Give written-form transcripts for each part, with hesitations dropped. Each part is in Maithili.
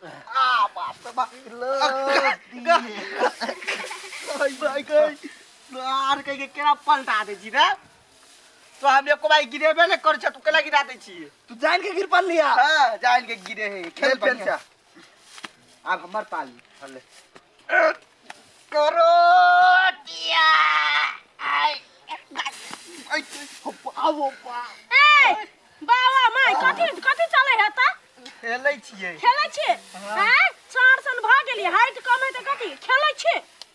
आ बाप रे बाप आर कह के केना पलटा दै छी रे तो हम एको बार गिरेबे ने कर छ तू केना गिरा दै छी तू जान के गिर पड़लिया हां जान के गिरे है खेल खेल फेर से अब हमर पाली हले करो टिया आई आई आओ बा ए बाबा माय कथी कथी चलै है त खेलै छियै खेलै छी हैं चार सन भ गेली हाइट कम है त कथी खेलै छी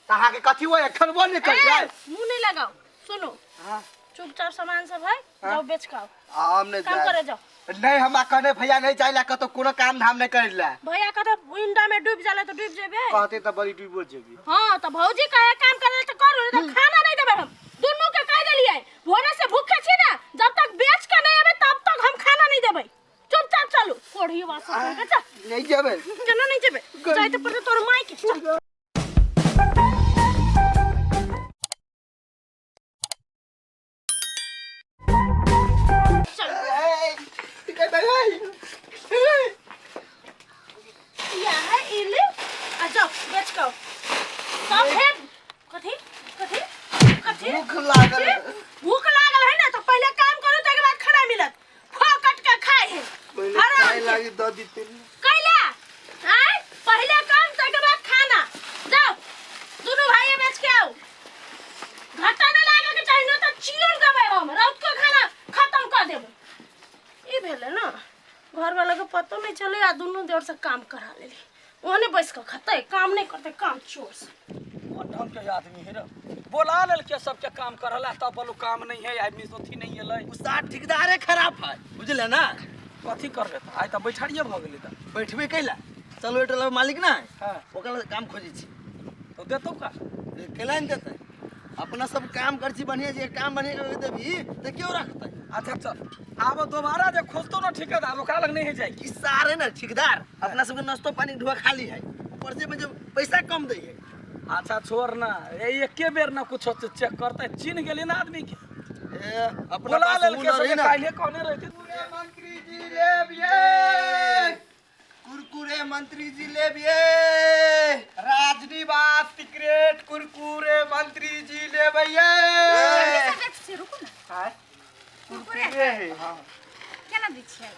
तऽ अहाँके कथी होय खेलबो नहि करियै ए, मुंह नहीं लगाओ सुनो हाँ। चुपचाप सामान सब है जाओ बेच के आओ हम नहि काम जायब। करे जाओ नहि हमरा कहने भैया नहि जाय ला कतौ कोनो काम धाम नहि करै ला भैया कहता इंडा में डूब जाला तो डूब जेबे कहते तऽ बड़ी डूबो जेबी हाँ तो भौजी कहे काम करे तो करू नहीं तो खाना नहीं देबे हम दुनू के कह देलिए भोरे से भूखे छी ना जब तक बेच के नहीं आबे तब तक हम खाना नहीं देबे चुपचाप चलू कोढ़ी वासा के चल नहि जेबै केना नहीं जेबे जाय तो पड़ते तोर माई के चल। चल या है इले आ जाओ बेच के आओ तब फेर कथी कथी कथी भूख लागल कथी? भूख लागल है ना तो पहले काम करू ताके बाद खाना मिलत फोकट के खाए है पहिले हराम खाए के। लागी दऽ दिते कैला आय पहले काम ताके बाद खाना जाओ दोनों भाई बेच के आओ घाटा नहीं लागे के चाही ना तो चीर देबै हम रात के खाना खत्म कर देबै ई भेलै ना घर वाला के पतो नहीं चले आ दुनू देर से काम करा लेली ओहने बैस के खतै काम नहीं करते काम चोर से कोन ढंग के आदमी है रे बोला लेलके सबके काम करला तब बोलू काम नहीं है आदमी अथी नहीं एलै उस्ताद ठेकेदारे खराब है बुझले ना कथी करबे तऽ आइ तऽ बैठारिये भऽ गेलै तऽ बैठबे कैला चलो एटला मालिक ना है हाँ। ओकरा लग काम खोजै छी तऽ देतौ का कैला नहि देतै अपना सब काम कर छी बढ़िया जे काम बढ़िया करके देबी तऽ क्यों रखतै अच्छा चल आब दोबारा जे खोजतौ ना ठेकेदार ओकरा लग नहीं है जाए ई सारे ना ठेकेदार अपना सबके नाश्तो पानी ढुआ खाली है ऊपर से में पैसा कम दै है अच्छा छोड़ ना ए एके बेर ना कुछ चेक करते चिन्ह गेली ना आदमी के ए अपना बोला पास लेलके हुनर है सबके ना काल्हे कहने रहते मंत्री जी लेबिये कुरकुरे मंत्री जी लेबिये राजनिवास सिगरेट कुरकुरे मंत्री जी लेबैये से रुकू ना हाँ, कुरकुरे कुरकुरे है हाँ केना दै छियै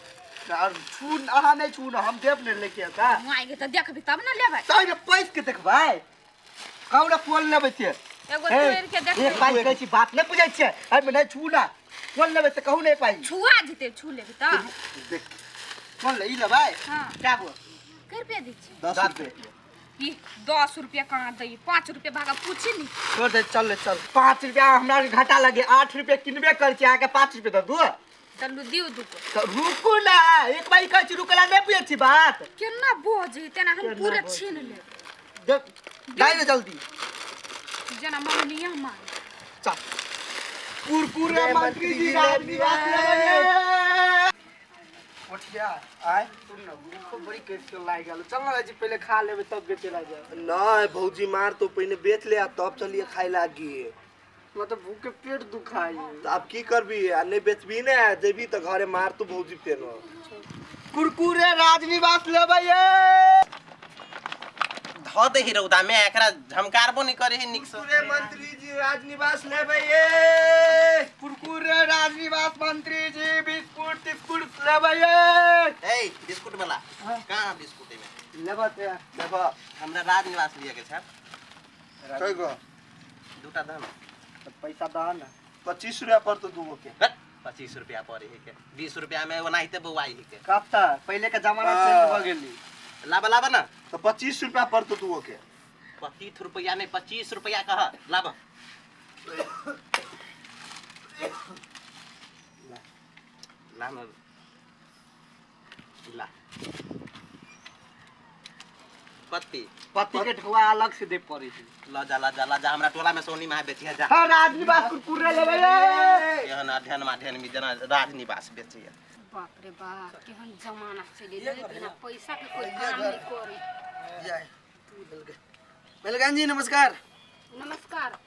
और छू अहाँ नहि छू हम देब ने लेके का माय गे तऽ देखबी तब ने लेबै तै ने पैस के देखबै कहू ने कोन लेबै से एगो हे, तोड़ि के एक देखबै पाइ कहै छी बात नहि बुझै छियै एहिमे नहि छू ना कोन लेबै से कहू ने एक पाइ छुआ जेतै छू लेबै तऽ देख कोन ले ई लेबै हाँ। कै गो कै रुपया दै छियै 10 रुपये ई 10 रुपया कहाँ दै 5 रुपया भागा पूछी नी छोड़ दे चल ले चल 5 रुपया हमरा के घाटा लगे 8 रुपया किनबे कर छी अहाँके 5 रुपया दऽ दू चलू दियौ दूगो तऽ रुकू ना एक बार कहै छी रुकला नहि बुझै छी बात केना बजै तेना हम पूरा छीन लेब देख दाइ ने जल्दी जेना मम्मी मार चल कुरकुरे मंत्री जी राजनिवास लेबै कोठिया आय सुन ना भूखो बड़ी कस के लाग गेल चल ना जी पहले खा लेबै तब बेचे ला जाए नहीं भौजी मार तो पहिने बेच ले आ तब चलिए खाए लागी मतलब भूख के पेट दुखाई तो अब की करबी आ नहीं बेचबी ने जेबी तो घरे मार तो भौजी फेर कुरकुरे राजनिवास लेबै ये धऽ दही रौदा में एकरा झमकारबो नहीं करे है निक से कुरकुरे मंत्री जी राजनिवास लेबै ये कुरकुरे राजनिवास मंत्री जी बिस्कुट तिस्कुट लेबै ये ए बिस्कुट वाला कहाँ बिस्कुट एमे लेबै ते लेबा हमरा राजनिवास लिए के छै कय गो दूटा दह तऽ पैसा दह ने 25 रुपया पर तो दूगो के 25 रुपया पड़े है के 20 रुपया में ओनाहिते बौआई है के कब तक पहले के जमाना चेंज भऽ गेली लाबा लाबा ना तो 25 रुपया पर तो दूगो के 25 रुपया नहीं 25 रुपया कह लाबा ला ना ला पत्ती पत्ती के ढुआ अलग से दे पड़े छै ल जा ल जा ल जा हमरा टोला में सोनी महा बेचिया जा हाँ राजनिवास कुरकुरे लेबै ये एहन अध्ययन माध्ययन में जेना राजनिवास बेचैया बाप रे बाप केहन जमाना चलि गेलै बिना पैसा के कोई काम नहीं करे जय बेलगान जी नमस्कार नमस्कार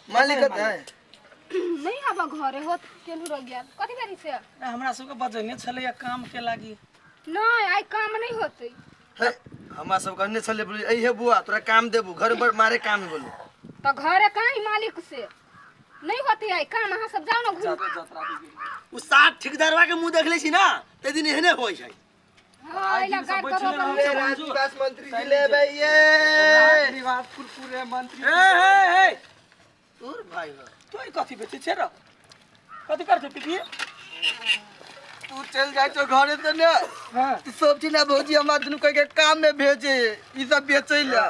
मालिक कत है नहीं आबा घरे होत केलू रह गेल कथी करी से हमरा सबके बजेने छलैया काम के लागी नहीं आइ काम नहीं होते है, हमरा सब कहने छले बोली अइहे बुआ तोरा काम देबू घर पर मारे काम बोलू। तो घरे कहीं मालिक से नहीं होती है काम, अहाँ सब जाओ ना घूम। उ सात ठेकेदारवा के मुंह देखले छी ना ते दिन एहने होई छै। हाँ, एला गाड़ करो अपन। ए, राज्य विकास मंत्री जी लेबै ये विवाद कुरकुरे मंत्री। ए हे हे तोर भाई हो। तू ई कथी बेचै छै रे? कथी कर छै पिपी? तू चल जाय तो घरे से ने। हां। तू सब चीज ना भौजी हमरा दुनू कह के काम में भेजे ई सब बेचै ला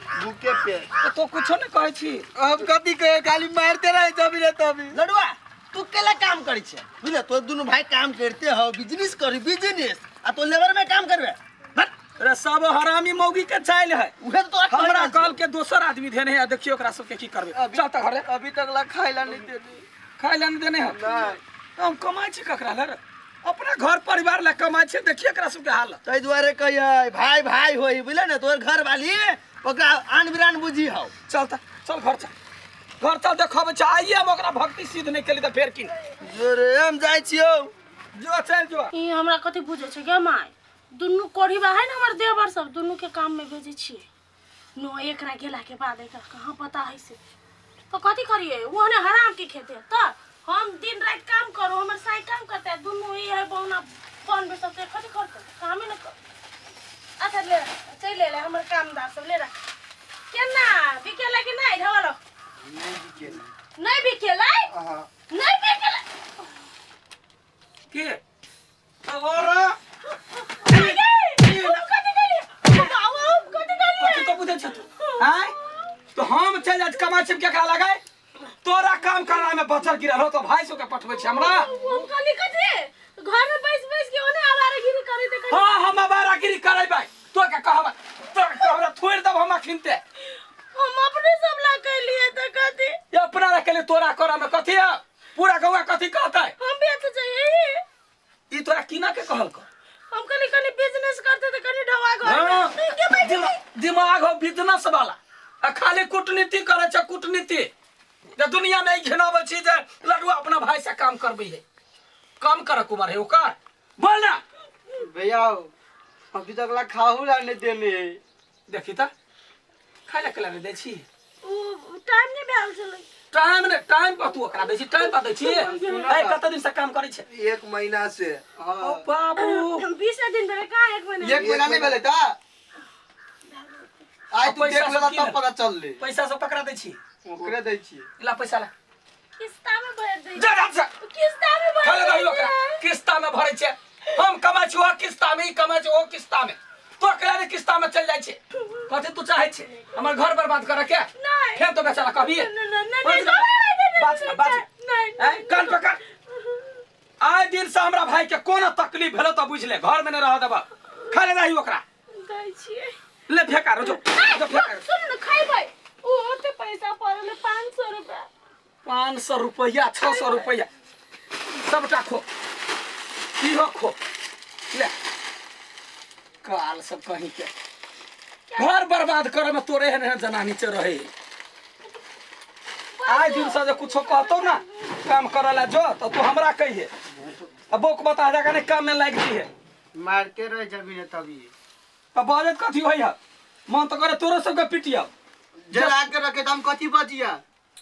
भूखे पे तो तो कुछो नहीं कहै छी। हम कथी कहे, खाली मारते रहे जब रे तभी। लडुआ तू केला काम करै छै बुझले? तो दुनू भाई काम करते हो, बिजनेस करी बिजनेस, आ तो लेबर में काम करबे। हट। रे सब हरामी मौगी के चाइल है। उहे तो तोरा हमरा कहै कहल के दोसर आदमी देने है, देखियो ओकरा सबके की करबे। चल त घरे। अभी तक ला खाइ ला नहीं देली। खाइ ला नहीं देने है? नहीं। हम कमाइ छी ककरा ला रे? अपना घर परिवार ला कमाइ छी, देखियो एकरा सबके हाल। ताहि दुआरे कहियै भाई भाई होई बुझले ने, तोर घर वाली ओकरा आन बिरान बुझी हौ। चल त चल घर चल, घर चल देखबै छै। आइए हम ओकरा भक्ति सिद्ध नहीं केली त फेर की। जो रे हम जाइ छियौ। जो चल जो। ई हमरा कथी बुझै छै गे माय? दुनू कोढ़ी बा है ना हमर देवर सब, दुनू के काम में भेजै छियै। नो एकरा गेला के बाद एकरा कहाँ पता है से तो कथी करिए? वो ने हराम के खेते त हम दिन रात काम करो, हमर साई काम करते, दुनू ई है बौना बन बे सब कथी करते कामे न कर। अच्छा ले चल ले ले हमर कामदार सब ले रख। केना बिकेला कि नहीं ढवलो? नहीं बिकेला। नहीं बिकेला? हां। नहीं बिकेला। के और कथी तो बुझै छ तू? आय तो हम चल जाय कमाइ छी केकरा लगाय? तोरा काम करना में बचल गिरल हो तो भाई सबके पठबै छी हमरा। हम कहली कथी घर में बैस बैस के ओने आवारागिरी करै त कथी? हां हम आवारागिरी करैबै तो के कहबै, तो के हमरा थोड़ि देब हम अखिनते। हम अपने सब ला कैलिए त कथी? ये अपना ला कैलिए, तोरा करा में कथी है? पूरा गौआ कथी कहतै? हम बेच जाइए। ई तोरा किना के कहल को? हम कहली कनी बिजनेस करते त कनी ढवा घर हाँ, में। के बैठ दिमाग हो बिजनेस वाला आ खाली कूटनीति करे छै कूटनीति। जे दुनिया में ई घिनाबै छी जे लडुआ अपना भाई से काम करबै है। काम कर कुमार है ओकर बोल ना। भैया अभी तक ला खाहू ला नहीं देने है। देखी त खाइ ला केला नहीं दै छी। उ टाइम नहीं भेल छलै। टाइम ने टाइम पर तू ओकरा दै छी, टाइम पर दै छी। ए कते दिन से काम करै छै? 1 महीना से। ओ बाबू 20 दिन भेलै कहाँ 1 महीना? 1 महीना नहीं भेलै त आइ तू पैसा देख लेला सब तब पता चललै। पैसा सब पकड़ा दै छी? ओकरे दै छी। ला पैसा ला। किस्ता में भर दै। जा जा जा। किस्ता में भर खाले दै दही ओकरा। किस्ता में भरै छै। हम कमाइ छी ओ किस्ता में, ई कमाइ छी ओ किस्ता में। तो अकेला ने किस्ता में चल जाइ छै। कथी तू चाहै छै? हमर घर बर्बाद करे के? नहीं। फेर तो बेचारा कभी। नहीं नहीं नहीं बाज ना, बाज ना, बाज। नहीं ए, कान पकड़। आइ दिन से हमरा भाई के कोनो तकलीफ भेलो त बुझ ले, घर में नहीं रह देबा। खाले दही ओकरा। दै छियै। ले फेंका रो जो, जो फेंका। सुन न खैबै। उ ओते पैसा पड़ल 500 रुपया। 500 रुपया 600 रुपया सबटा खो, इहो खो। ले काल सब कहीं के घर बर्बाद करे में तोरे एहन एहन जनानी चे रहे। आइ दिन से जे कुछो कहतो ना काम करे ला जो तो तू हमरा कहिए। अब बोक बता जा कने काम में लागि जी है। मारते रहे जमीन तभी। अब बाजत कथी होई है? मन तो करे तोरो सबके पिटिया। जरा के रखे त हम कथी बजिया?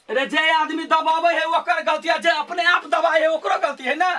रे जे आदमी दबावे है ओकर गलती है, जे अपने आप दबाए है ओकरो गलती है ना।